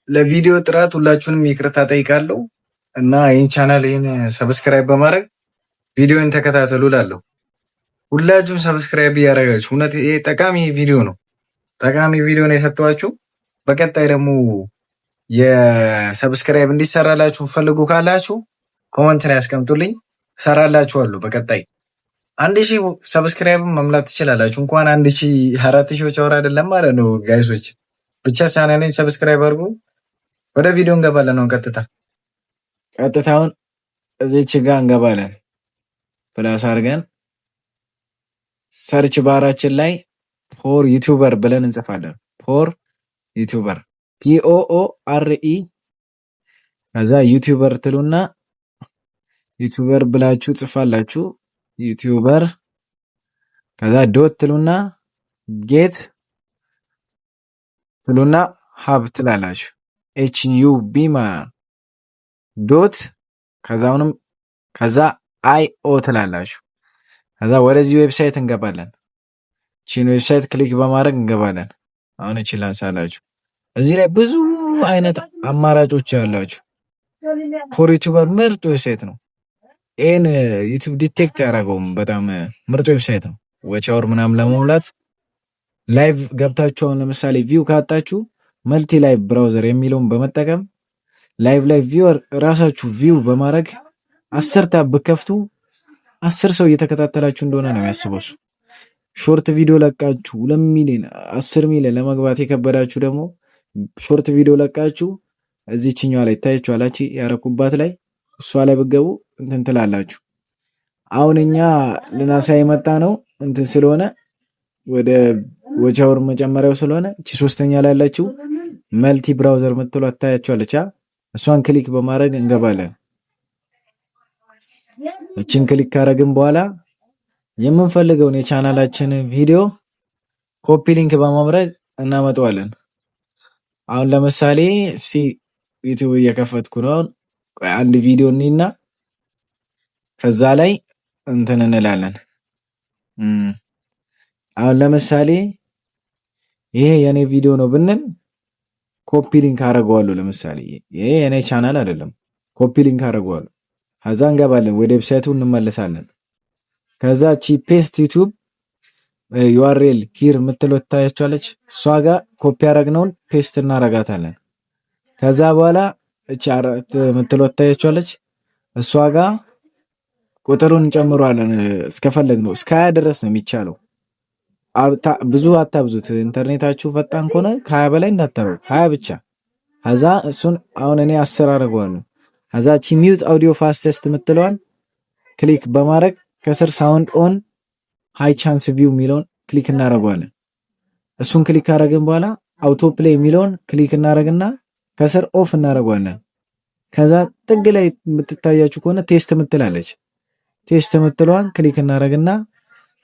ለቪዲዮ ጥራት ሁላችሁንም ይቅርታ ጠይቃለሁ እና ይህን ቻናል ይህን subscribe በማድረግ ቪዲዮን ተከታተሉ እላለሁ። ሁላችሁም subscribe እያደረጋችሁ እውነት ይሄ ጠቃሚ ቪዲዮ ነው። ጠቃሚ ቪዲዮ ነው የሰጠኋችሁ። በቀጣይ ደግሞ የ subscribe እንዲሰራላችሁ ፈልጉ ካላችሁ comment ላይ ያስቀምጡልኝ፣ እሰራላችኋለሁ። በቀጣይ 1000 subscribe መሙላት ትችላላችሁ። እንኳን 1000 4000ዎች አወር አይደለም ማለት ነው guys ኦች። ብቻ ቻናሌን subscribe አድርጉ። ወደ ቪዲዮ እንገባለን ነው ቀጥታ ቀጥታውን እዚች ጋር እንገባለን። Plus አድርገን search bar ኣችን ላይ Poor YouTuber ብለን እንጽፋለን። Poor YouTuber፣ POORE፣ ከዛ YouTuber ትሉና YouTuber ብላችሁ ጽፋላችሁ። YouTuber ከዛ dot ትሉና GitHub ትሉና hub ትላላችሁ። HUB ማለት dot ከዛውንም ከዛ IO ትላላችሁ። ከዛ ወደዚህ website እንገባለን። ቺን website click በማድረግ እንገባለን። አሁን እቺ ላንሳላችሁ። እዚህ ላይ ብዙ አይነት አማራጮች ያላችሁ Poor YouTuber ምርጥ website ነው። ይህን YouTube detect ያደረገውም በጣም ምርጥ website ነው። Watch hour ምናምን ለመሙላት live ገብታችሁ አሁን ለምሳሌ view ካጣችሁ multi live browser የሚለውን በመጠቀም live ላይ viewer ራሳችሁ view በማድረግ 10 tab ብከፍቱ 10 ሰው እየተከታተላችሁ እንደሆነ ነው የሚያስበው እሱ። Short video ለቃችሁ 2 ሚሊዮን 10 ሚሊዮን ለመግባት የከበዳችሁ ደግሞ short video ለቃችሁ እዚችኛዋ ላይ ታያችኋል። ያረኩባት ላይ እሷ ላይ ብገቡ እንትን ትላላችሁ። አሁን እኛ ልናሳይ የመጣ ነው እንትን ስለሆነ ወደ watch hour መጨመሪያው ስለሆነ እቺ ሶስተኛ ላይ ያለችው multi browser ምትሏት ታያችኋለች። እሷን click በማድረግ እንገባለን። እችን click ካረግን በኋላ የምንፈልገውን የቻናላችንን ቪዲዮ copy link በማድረግ እናመጣዋለን። አሁን ለምሳሌ እስቲ YouTube እየከፈትኩ ነው። አንድ ቪዲዮ እኒና ከዛ ላይ እንትን እንላለን። አሁን ለምሳሌ ይሄ የኔ ቪዲዮ ነው ብንል copy link አደርገዋለሁ። ለምሳሌ ይሄ የኔ ቻናል አይደለም፣ copy link አደርገዋለሁ። ከዛ እንገባለን፣ ወደ website ኡ እንመለሳለን። ከዛ ቺ paste YouTube URL here የምትለው ታያቸዋለች። እሷ ጋር ኮፒ ያደረግነውን paste እናረጋታለን። ከዛ በኋላ እቺ አራት የምትለው ታያቸዋለች። እሷ ጋር ቁጥሩን እንጨምረዋለን እስከፈለግነው፣ እስከ 20 ድረስ ነው የሚቻለው። ብዙ አታብዙት። ኢንተርኔታችሁ ፈጣን ከሆነ ከ20 በላይ እንዳታረጉ፣ 20 ብቻ። ከዛ እሱን አሁን እኔ 10 አደርገዋለሁ። ከዛ ቺ mute audio fastest የምትለዋን click በማድረግ ከስር sound on high chance view የሚለውን click እናደርገዋለን። እሱን click ካደረግን በኋላ autoplay የሚለውን click እናደርግና ከስር off እናደርገዋለን። ከዛ ጥግ ላይ የምትታያችሁ ከሆነ test ምትላለች። Test የምትለዋን click እናደርግና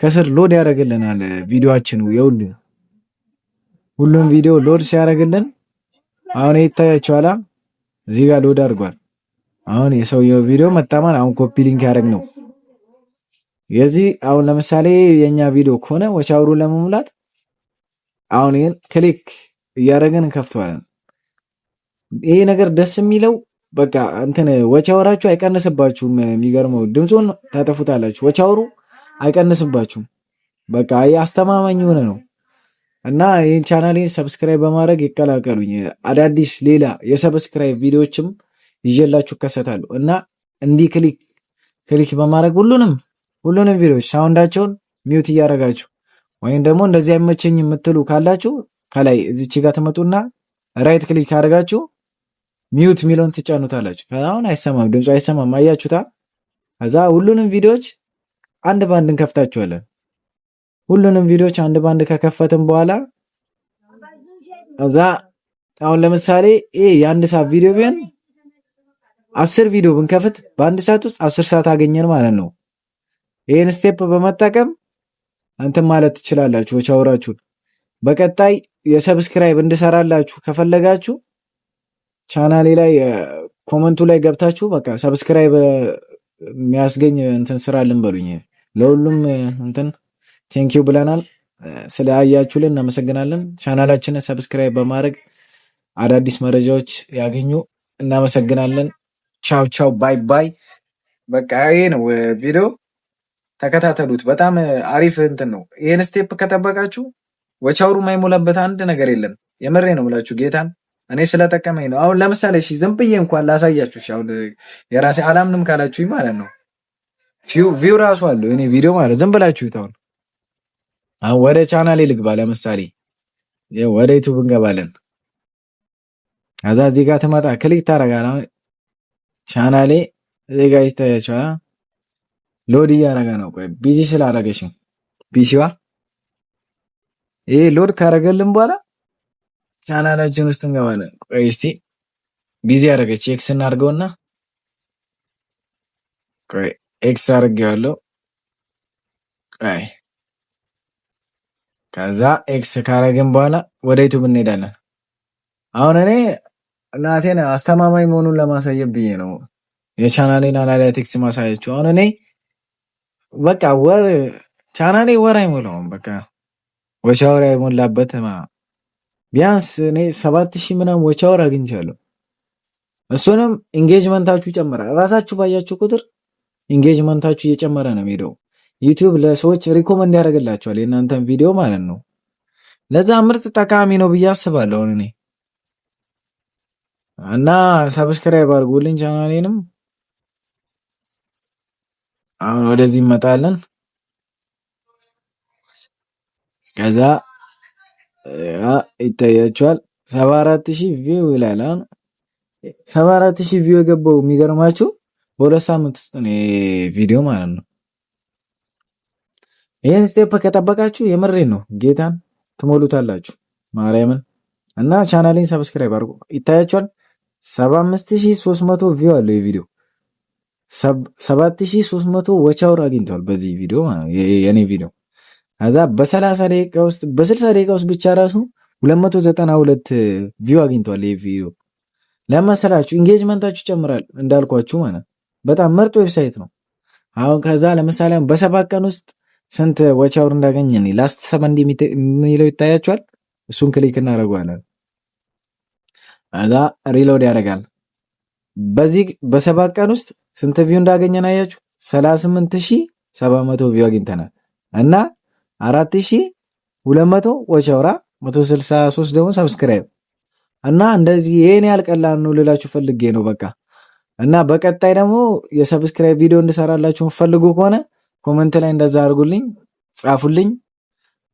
ከስር load ያደርግልናል ቪዲዮአችን። የሁሉ ሁሉም ቪዲዮ load ሲያደርግልን አሁን ይታያችኋል። እዚህ ጋር load አድርጓል። አሁን የሰውየው ቪዲዮ መጣማን አሁን copy link ያደረግ ነው። የዚህ አሁን ለምሳሌ የኛ ቪዲዮ ከሆነ watch hour ኡን ለመሙላት አሁን ይሄን click እያደረግን እንከፍተዋለን። ይሄ ነገር ደስ የሚለው በቃ እንትን watch hour ኣችሁ አይቀንስባችሁም። የሚገርመው ድምፁን ታጠፉታላችሁ፣ watch hour ኡ አይቀንስባችሁም። በቃ አስተማማኝ የሆነ ነው እና ይህን ቻናሌን subscribe በማድረግ ይቀላቀሉኝ። አዳዲስ ሌላ የ subscribe ቪዲዮዎችም ይዤላችሁ እከሰታለሁ እና እንዲህ click click በማድረግ ሁሉንም ሁሉንም ቪዲዮዎች sound ኣቸውን mute እያደረጋችሁ ወይም ደግሞ እንደዚህ አይመቸኝ የምትሉ ካላችሁ ከላይ እዚች ጋር ትመጡና right click አድርጋችሁ mute የሚለውን ትጫኑታላችሁ። አሁን አይሰማም፣ ድምፁ አይሰማም። አያችሁታ? ከዛ ሁሉንም ቪዲዮዎች አንድ ባንድ እንከፍታቸዋለን። ሁሉንም ቪዲዮዎች አንድ ባንድ ከከፈትን በኋላ ከዛ አሁን ለምሳሌ ይሄ የአንድ ሰዓት ቪዲዮ ቢሆን 10 ቪዲዮ ብንከፍት በአንድ ሰዓት ውስጥ 10 ሰዓት አገኘን ማለት ነው። ይህን step በመጠቀም እንትን ማለት ትችላላችሁ። Watch hour ኣችሁን በቀጣይ የ subscribe እንድሰራላችሁ ከፈለጋችሁ ቻናሌ ላይ comment ኡ ላይ ገብታችሁ በቃ subscribe የሚያስገኝ እንትን ስራልን በሉኝ። ለሁሉም እንትን thank you ብለናል። ስለ አያችሁልን እናመሰግናለን። ቻናላችንን subscribe በማድረግ አዳዲስ መረጃዎች ያገኙ። እናመሰግናለን። ቻው ቻው፣ bye bye። በቃ ይሄ ነው ቪዲዮ፣ ተከታተሉት። በጣም አሪፍ እንትን ነው። ይሄን step ከጠበቃችሁ watch hour ኡ የማይሞላበት አንድ ነገር የለም። የምሬ ነው ብላችሁ ጌታን እኔ ስለጠቀመኝ ነው። አሁን ለምሳሌ እሺ ዝም ብዬ እንኳን ላሳያችሁ። እሺ አሁን የራሴ አላምንም ካላችሁኝ ማለት ነው view ራሱ አለው እኔ ቪዲዮ ማለት ዝም ብላችሁ ይታውን። አሁን ወደ ቻናሌ ልግባ። ለምሳሌ ወደ YouTube እንገባለን። ከዛ እዚህ ጋር ትመጣ click ታደርጋለህ። ቻናሌ እዚህ ጋር ይታያችኋል። Load እያደረገ ነው። ቆይ busy ስላደረገች ነው PC ዋ። ይሄ load ካደረገልን በኋላ ቻናላችን ውስጥ እንገባለን። ቆይ እስቲ busy ያደረገች X እናድርገውና፣ ቆይ X አድርጌዋለሁ። ቆይ ከዛ X ካረግን በኋላ ወደ YouTube እንሄዳለን። አሁን እኔ እናቴን አስተማማኝ መሆኑን ለማሳየት ብዬ ነው የቻናሌን analytics ማሳያችሁ። አሁን እኔ በቃ ወር ቻናሌ ወር አይሞላውም። በቃ watch hour የሞላበት ቢያንስ እኔ 7,000 ምናምን watch hour አግኝቻለሁ። እሱንም engagement ኣችሁ ይጨምራል። ራሳችሁ ባያችሁ ቁጥር engagement ኣችሁ እየጨመረ ነው የሚሄደው። YouTube ለሰዎች recommend ያደርግላቸዋል የእናንተን ቪዲዮ ማለት ነው። ለዛ ምርጥ ጠቃሚ ነው ብዬ አስባለሁ እኔ። እና subscribe አድርጉልኝ ቻናሌንም። አሁን ወደዚህ እንመጣለን። ከዛ ይታያችኋል 74,000 view ይላል። አሁን 74,000 view የገባው የሚገርማችሁ በ2 ሳምንት ውስጥ ነው ቪዲዮ ማለት ነው። ይህን step ከጠበቃችሁ የምሬን ነው ጌታን ትሞሉታላችሁ ማርያምን። እና ቻናሌን subscribe አድርጉ። ይታያችኋል 75,300 view አለው የቪዲዮ፣ 7300 watch hour አግኝቷል በዚህ ቪዲዮ የኔ ቪዲዮ። ከዛ በ30 ደቂቃ ውስጥ፣ በ60 ደቂቃ ውስጥ ብቻ ራሱ 292 view አግኝቷል ይህ ቪዲዮ። ለመሰላችሁ engagement ኣችሁ ይጨምራል እንዳልኳችሁ ማለት በጣም ምርጥ website ነው። አሁን ከዛ ለምሳሌ በ7 ቀን ውስጥ ስንት watch hour እንዳገኘን last 7 የሚለው ይታያችኋል። እሱን click እናደርገዋለን። ከዛ reload ያደርጋል። በዚህ በ7 ቀን ውስጥ ስንት view እንዳገኘን አያችሁ? 38,700 view አግኝተናል እና 4200 watch hour፣ 163 ደግሞ subscribe። እና እንደዚህ ይሄን ያህል ቀላል ነው ልላችሁ ፈልጌ ነው በቃ። እና በቀጣይ ደግሞ የ subscribe ቪዲዮ እንድሰራላችሁ ፈልጉ ከሆነ comment ላይ እንደዛ አድርጉልኝ፣ ጻፉልኝ።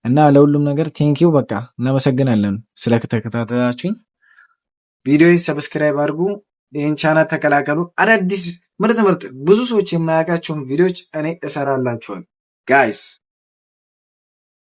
እና ለሁሉም ነገር thank you፣ በቃ እናመሰግናለን ስለተከታተላችሁኝ። ቪዲዮ subscribe አድርጉ፣ ይህን ቻናል ተቀላቀሉ። አዳዲስ ምርጥ ምርጥ ብዙ ሰዎች የማያውቃቸውን ቪዲዮዎች እኔ እሰራላችኋል guys።